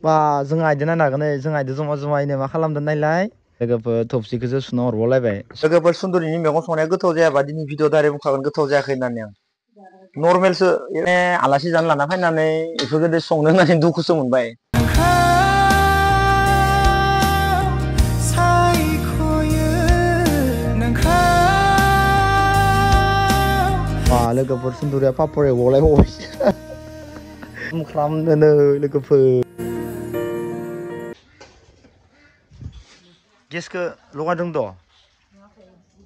बा जों आइदोना नागोनै जों आइदो जमा जमायैनो मा खालामदों नायलाय लोगोफोर थबसिखौसो सुना हरबावलायबाय लोगोफोर सुन्दुरिनि मैगं संनाया गोथाव जायाबा दिनै भिडिअ दाइरेक्ट बुंखागोन गोथाव जायाखै होननानै आं नर्मेलसो आलासि जानो लाना फैनानै बेफोरबायदि संनो होननानै दुखुसो मोनबाय लोगोफोर सुन्दुरिया पापर एवलायबावबायसो खालामदोनो लोगोफोर गेसखौ लगायदों द'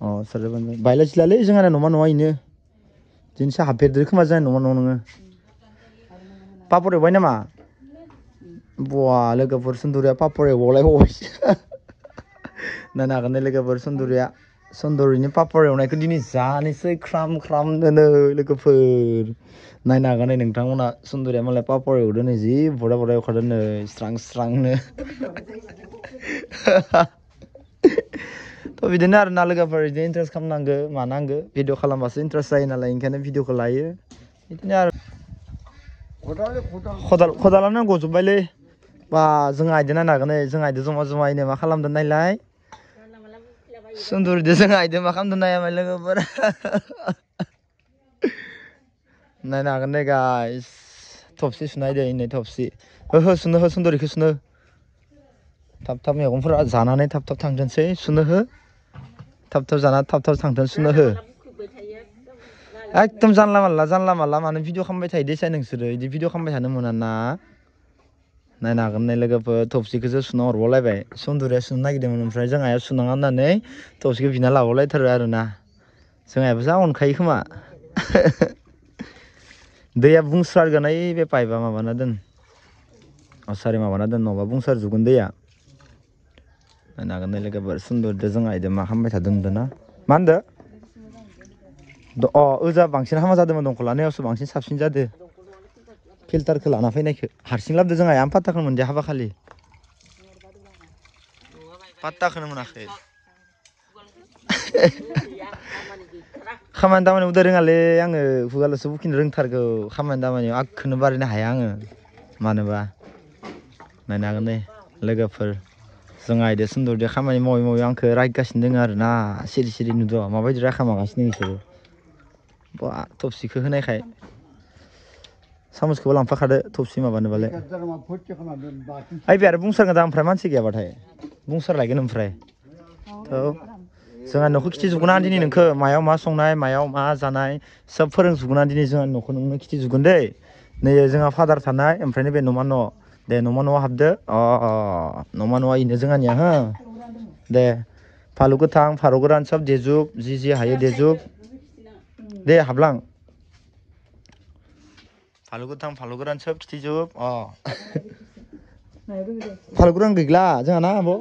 अ सोरबानो बायला जिलालै जोंहा न'मा न'आ इनो दिनैसो हाबफेरदो खोमा जोंहा न'मा न'आ नोङो पापर एवबाय नामा बवा लोगोफोर सुन्दुरिया पापर एवलायबावबायसो नायनो हागोन दे लोगोफोर सुन्दुरिनि पापर एवनायखौ दिनै जानोसै ख्राम ख्रामनो लोगोफोर नायनो हागोन नै नोंथांमोना सुन्दुरिया मालाय पापर एवदो नै जि बड़ा बड़ा एवखादों नै स्रां स्रांनो थ' बिदिनो आरो ना लोगोफोर बिदिनो इन्टारेस्ट खालामनांगौ मानांगौ भिडिअ खालामबासो इन्टारेस्ट जायो नालाय ओंखायनो भिडिअखौ लायो बिदिनो आरो खदालानो गजोब्बायलै बा जों आइदो नायनो हागोन नै जों आइदो जमा जमायैनो मा खालामदों नायलाय सुन्दुरिदो जों आइदो मा खालामदों नायामाय लोगोफोर नायनो हागोन दे गाइस थबसि सुनायदो नै थबसि हो सुनो हो सुन्दुरिखौ सुनो थाब थाब मैगंफोरा जानानै थाब थाब थांथोंसै सुनो हो थाब थाब जाना थाब थाब थांथों सुनो हो एकदम जानला मानला मानो भिडिअ खालामबाय थायो देसाय नोंसोरो बिदि भिडिअ खालामबाय थानो मोना ना नायनो हागोन नै लोगोफोर थबसिखौसो सुना हरबावलायबाय सुन्दुरिया सुनो नागिरदोंमोन ओमफ्राय जों आइया सुनाङा होननानै थबसिखौ बिना लाबावलायथारो आरोना जों आइयाबो जा अनखायो खोमा दैया बुंसारगोन ओइ बे पाइपआ माबाना दोन सारि माबाना दोन नङाबा बुंसारजोबगोन दैया नायनो हागोन नै लोगोफोर सुन्दुरिदो जों आइदो मा खालामबाय थादों होनदोंना मा होनदो ओजा बांसिन हामा जादोंमोन दंखलानायावसो बांसिन साबसिन जादों फिल्टारखौ लाना फैनायखौ हारसिं लाबोदो जों आइया पात्ताखौनो मोनदिया हाबा खालि पात्ताखौनो मोनाखै खामानि दामानि उदा रोङालै आङो खुगाल'सो बुखिनो रोंथारगौ खामानि दामानियाव आगखौनो बारायनो हाया आङो मानोबा नायनो हागोन दे लोगोफोर जों आइदो सुन्दुरिदो खामानि मावै मावै आंखौ रायगासिनो दङ आरो ना सिरि सिरि नुदों माबायदि रायखामागासिनो बिसोरो बा थबसिखौ होनायखाय सामसखौबो लांफाखादो थबसि माबानोबालाय ओइ बे आरो बुंसारगोन दा ओमफ्राय मानसि गैयाबाथाय बुंसारलायगोन ओमफ्राय थ' जोंहा न'खौ खिथिजोबगोन आं दिनै नोंखौ मायाव मा संनाय मायाव मा जानाय सोब फोरोंजोबगोन आं दिनै जोंहा न'खौ नोंनो खिथिजोबगोन दै नै जोंहा फादार थानाय ओमफ्राय नैबे न'मा न' दे न'मा न'आव हाबदो न'मा न'आ इनो जोंहानिया हो दे फालु गोथां फारौ गोरान सब देजुब जि हायो देजुब दे हाबलां फालु गोथां फालु गोरान सोब खिथिजोब फालु गोरान गैला जोंहा ना आब'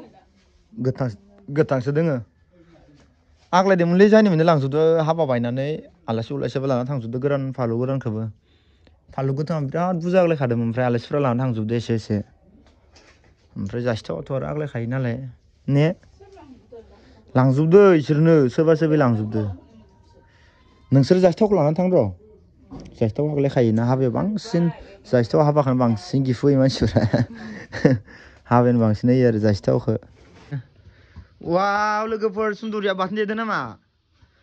गोथांसो दोङो आग्लायदोंमोनलै जायनि मोननो लांजोबदो हाबा बायनानै आलासि उलासिबो लाना थांजोबदो गोरान फालु गोरानखौबो फालु गोथाङा बिराद बुरजा आग्लायखादोंमोन ओमफ्राय आलासिफोरा लाना थांजोबदो एसे एसे ओमफ्राय जासिथावाथ' आरो आग्लायखायो नालाय ने लांजोबदो इसोरनो सोरबा सोरबि लांजोबदो नोंसोर जासिथावखौ लानानै थां र' जासिथाव आग्लायखायोना हाबायाव बांसिन जासिथाव हाबाखौनो बांसिन गिफु होयो मानसिफोरा हाबायानो बांसिन होयो आरो जासिथावखौ वाव लोगोफोर सुन्दुरिया बाथोन देदो नामा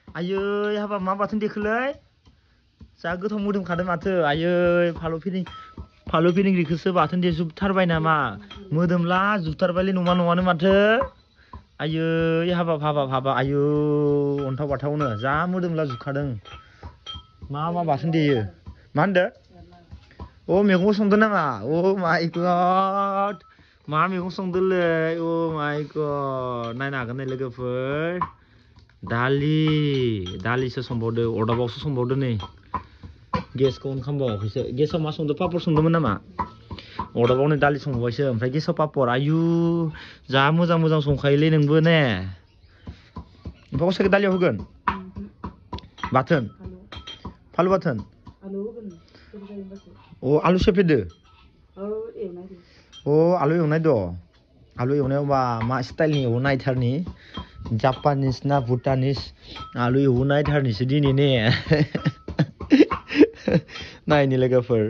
आयै हाबा मा बाथोन देखोलै जा गोथाव मोदोमखादों माथो आयै फालु फिरिंग्रिखौसो बाथोन देजोबथारबाय नामा मोदोमला जोबथारबायलै नङा नङानो माथो आयै हाबाब आयौ अन्थाव बाथावनो जा मोदोमला जोबखादों मा बाथोन देयो मा होनदो मैगं संदों नामा माय गड मा मैगं संदोंलै माय गड नायनो हागोन नै लोगोफोर दालिसो संबावदो अरदाबावसो संबावदो नै गेसखौ अन खालामबावाखैसो गेसाव मा संदों पापर संदोंमोन नामा अरदाबाव नै दालि संबावबायसो ओमफ्राय गेसाव पापर आयु जा मोजां संखायोलै नोंबो ने ओमफ्राय गसाइखौ दालियाव होगोन बाथोन फालु बाथोन आलु सेफेदो आलु एवनाय दं आलु एवनायाव मा स्टाइलनि एवो नायथारनि जापानिस ना भुटानिस आलु एवो नायथारनिसो दिनै ने नायनि लोगोफोर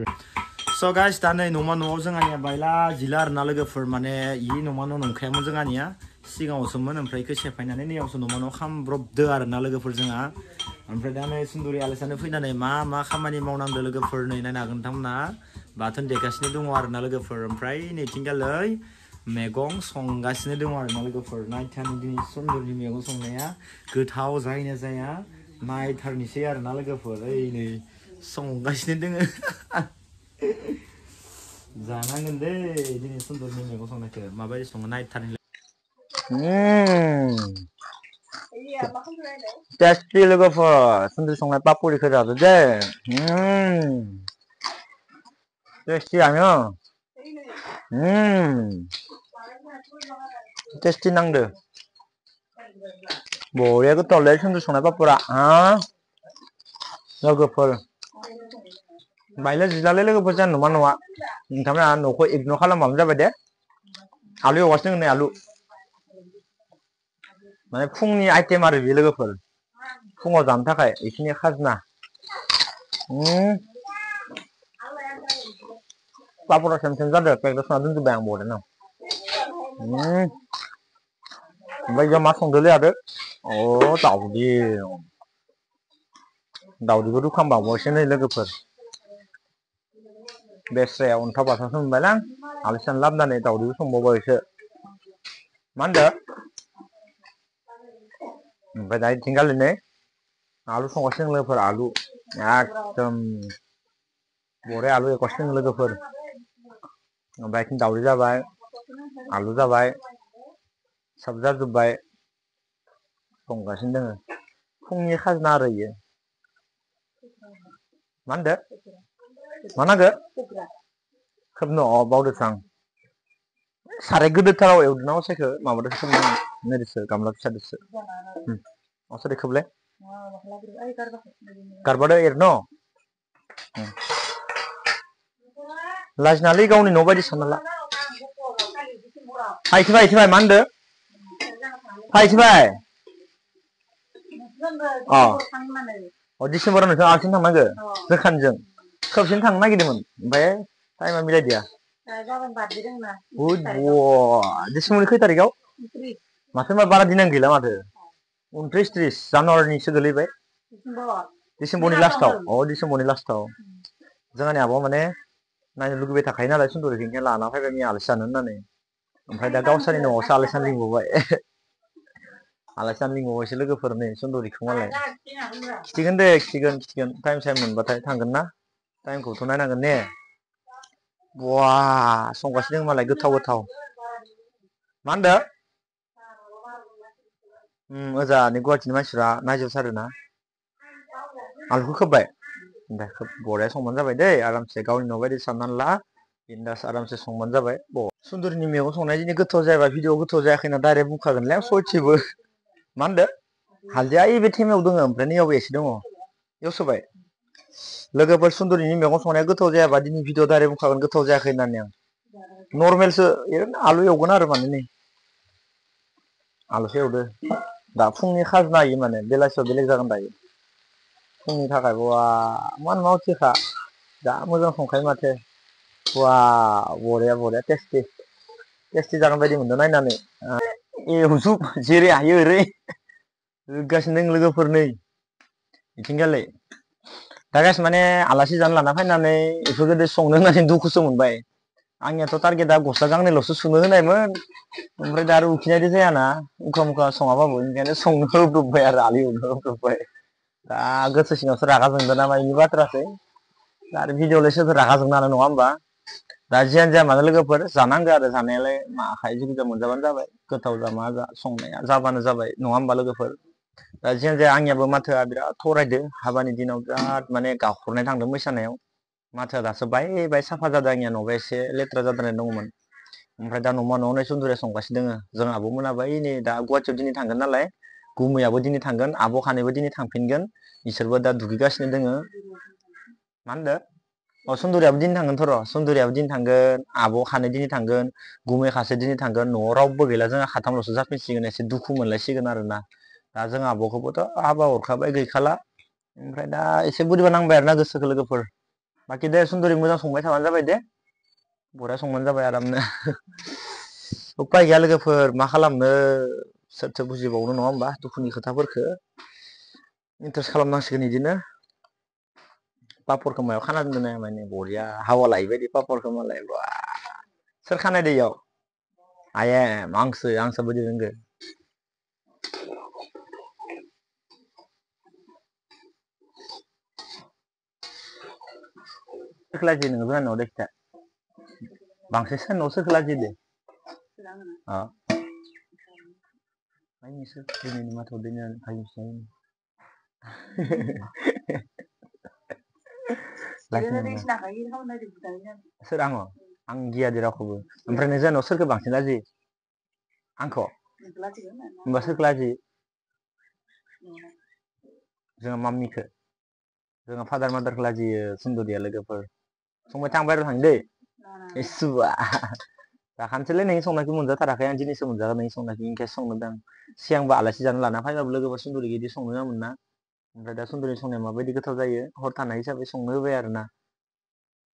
So guys दा नै न'मा न'आव जोंहानिया बायला जिला आरोना लोगोफोर माने इ न'मा न' नंखायामोन जोंहानिया सिगाङावसोमोन ओमफ्राय इखौ सेफायनानै नैयावसो न'मा न' खामब्रबदो आरोना लोगोफोर जोंहा ओमफ्राय दा नै सुन्दुरि आलासियानो फैनानै मा खामानि मावनांदो लोगोफोर नै नायनो हागोन नोंथांमोना बाथोन देगासिनो दङ आरोना लोगोफोर ओमफ्राय नैथिंगालै मैगं संगासिनो दङ आरोना लोगोफोर नायथारनि दिनै सुन्दुरिनि मैगं संनाया गोथाव जायोना जाया नायथारनिसै आरोना लोगोफोर ओइ नै संगासिनो दोङो जानांगोन दे दिनै सुन्दुरिनि मैगं संनायखौ माबायदि सङो नायथारनि टेस्टि लोगोफोर सुन्दुरि संनाय पापरिखौ जादो दे टेस्टियानो टेस्टि नांदो बरिया गोथावलै सुन्दुरि संनाय पापरा लोगोफोर बायला जिलालै लोगोफोर जानो न'मा न'आ नोंथांमोना न'खौ इगनर खालामबानो जाबाय दे आलु एवगासिनो दोङो नै आलु माने फुंनि आइटेम आरो बे लोगोफोर फुङाव जानो थाखाय इखिनि खाजना पापरा सेम जादों पेकेटाव सोना दोनजोब्बाय आं बरियानो ओमफ्राय मा संदोलै आरो दावदैखौ रुखांबावबायसो नै लोगोफोर बेस्राया अन्थाव बाथावसो मोनबायलां आलासियानो लाबोनानै दावदैबो संबावबायसो मा होनदों ओमफ्राय दा इथिंगालि नै आलु संगासिनो लोगोफोर आलु एकदम बरिया आलु एवगासिनो लोगोफोर ओमफ्राय इथिं दावदै जाबाय आलु जाबाय सब जाजोब्बाय संगासिनो दोङो फुंनि खाजना आरो इयो मा होनदो मा नांगो खोबनो बावदोसो आं साराय गोदोरथाराव एवदोंना हसायखौ माबादोसो नैदोसो गामला फिसादोसो असोरै खोबलाय गारबादो एरनो लाजिनालै गावनि न' बायदि सानना ला फायथिबाय मा होनदो फायथिबाय डिसेम्बराव नोंसोर आलासिनो थांनांगो जोखानजों खोबसेनो थांनो नागिरदोंमोन ओमफ्राय टाइमा मिलायदिया डिसेम्बरनि खै तारिखआव माथो होनबा बारा दिनानो गैला माथो 29-30 जानुवारिनिसो गोलैबाय डिसेम्बरनि लास्टआव डिसेम्बरनि लास्टआव जोंहानि आब'आ माने नायनो लुगैबाय थाखायो नालाय सुन्दुरिखौ ओंखायनो लाना फैबाय मैया आलासि जानो होननानै ओमफ्राय दा गावसोरनि न'आवसो आलासि जानो लिंबावबाय आलासि जानो लिंबावबायसो लोगोफोर नै सुन्दुरिखौ मालाय खिथिगोन दे खिथिगोन टाइम मोनबाथाय थांगोन ना टाइमखौथ' नायनांगोन ने बवा संगासिनो मालाय गोथाव मा होनदो ओजानि गुवाहाटिनि मानसिफ्रा नायजोबथारोना आलुखौ खोब्बाय बरिया संबानो जाबाय दै आरामसे गावनि न' बायदि साननानै ला बिन्दास आरामसे संबानो जाबाय सुन्दुरिनि मैगं संनाय दिनै गोथाव जायाबा भिडिअ गोथाव जायाखै होनना डाइरेक्ट बुंखागोनलै आं सयथिबो मा होनदो हालदैया बे थेमायाव दङ ओमफ्राय नैयावबो एसे दङ बेयाव सोबाय लोगोफोर सुन्दुरिनि मैगं संनाया गोथाव जायाबा दिनै भिडिअ डाइरेक्ट बुंखागोन गोथाव जायाखै होननानै आं नर्मेलसो ओरैनो आलु एवगोन आरो माने नै आलुसो एवदो दा फुंनि खाजना इयो माने बेलासियाव बेलेग जागोन दायो फुंनि थाखाय बवा मान मावथिखा जा मोजां संखायो माथो बवा बरिया टेस्टि जागोन बायदि मोनदों नायनानै एवजोब जेरै हायो ओरै होगासिनो दं लोगोफोर नै बिथिंगालै दा गास माने आलासि जानो लाना फैनानै बेफोरबायदि संनो होननानै दुखुसो मोनबाय आंनियाथ' टारगेटआ गस्ला गांनैल'सो सुनो होनायमोन ओमफ्राय दा आरो उखैनायदो जायाना मुखा सङाबाबो ओंखायनो संनो होब्रबबाय आरो आलु एवनो होब्रबबाय दा गोसो सिङावसो रागा जोंदों नामा इनि बाथ्रासै दा आरो भिडिअ'लाय सोरथो रागा जोंनो हानो नङा होमबा दा जियानो जाया मानो लोगोफोर जानांगौ आरो जानायालाय मा आखाइ जुगुजा मोनजाबानो जाबाय गोथाव जा मा जा संनाया जाबानो जाबाय नङा होमबा लोगोफोर दा जियानो जाया आंनियाबो माथोआ बिराद थरायदो हाबानि दिनाव बिराद माने गाख्रबनाय थांदों मोसानायाव माथोआ दासो बाय साफा जादों आंनिया नङाबा एसे लेथ्रा जाद्रायनाय दङमोन ओमफ्राय दा न'मा न'आवनो सुन्दुरिया संगासिनो दोङो जों आब' मोनाबो नै दा गुवाहाटियाव दिनै थांगोन नालाय गुमैयाबो दिनै थांगोन आब' खानैबो दिनै थांफिनगोन इसोरबो दा दुगैगासिनो दोङो मा होनदो सुन्दुरियाबो दिनै थांगोनथ' र' सुन्दुरियाबो दिनै थांगोन आब' खानै दिनै थांगोन गुमै खासे दिनै थांगोन न'आव रावबो गैला जोंहा खाथामल'सो जाफिनसिगोन एसे दुखु मोनलायसिगोन आरोना दा जों आब'खौबोथ' हाबा हरखाबाय गैखाला ओमफ्राय दा एसे बोरैबा नांबाय आरोना गोसोखौ लोगोफोर बाखि दे सुन्दरि मोजां संबाय थाबानो जाबाय दे बरिया संबानो जाबाय आरामनो उपाय गैया लोगोफोर मा खालामनो सोरथो बुजिबावनो नङा होमबा दुखुनि खोथाफोरखो इन्टारेस्ट खालामनांसिगोन इदिनो पापरखौ मायाव खाना दोनदों नाय माने बरिया हावा लायै बायदि पापरखौ मालाय बा सोर खानायदो इयाव आइएम आंसो बोरै रोंगो सोरखो लाजियो नोङो जोंहानाव देखिया बांसिन सोरनाव सोरखो लाजियो दे अ आइनिसो दिनैनि माथोआव दिनै फाइनसै सोर आङो आं गिया दे रावखौबो ओमफ्राय नों जोंहानाव सोरखौ बांसिन लाजियो आंखौ होमबा सोरखौ लाजियो जोंहा माम्मिखौ जोंहा फादार मादारखौ लाजियो सुन्दरिया लोगोफोर संबाय थां बाहेराव थांनि दै इसुआ दाखानसैलै नोंनि संनायखौ मोनजाथाराखै आं दिनैसो मोनजागोन नोंनि संनायखौ इनकेस संनोदां सिगांबो आलासि जानो लाना फैबाबो लोगोफोर सुन्दुरि इदि संनो होआमोन ना ओमफ्राय दा सुन्दुरि संनाया माबायदि गोथाव जायो हर थानाय हिसाबै संनो होबाय आरो ना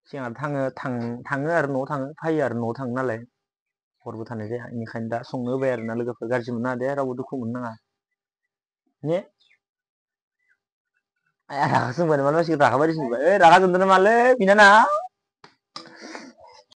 सिगां थाङो आरो न'आव थाङो फैयो आरो न'आव थाङो नालाय हरबो थानाय जाया बेनिखायनो दा संनो होबाय आरो ना लोगोफोर गाज्रि मोननाङा दे रावबो दुखु मोननो नाङा ने रागा जोंबाय नामा मानसिखौ रागा बायदिसो नुबाय ओइ रागा जोंदों नामालै बिनानाव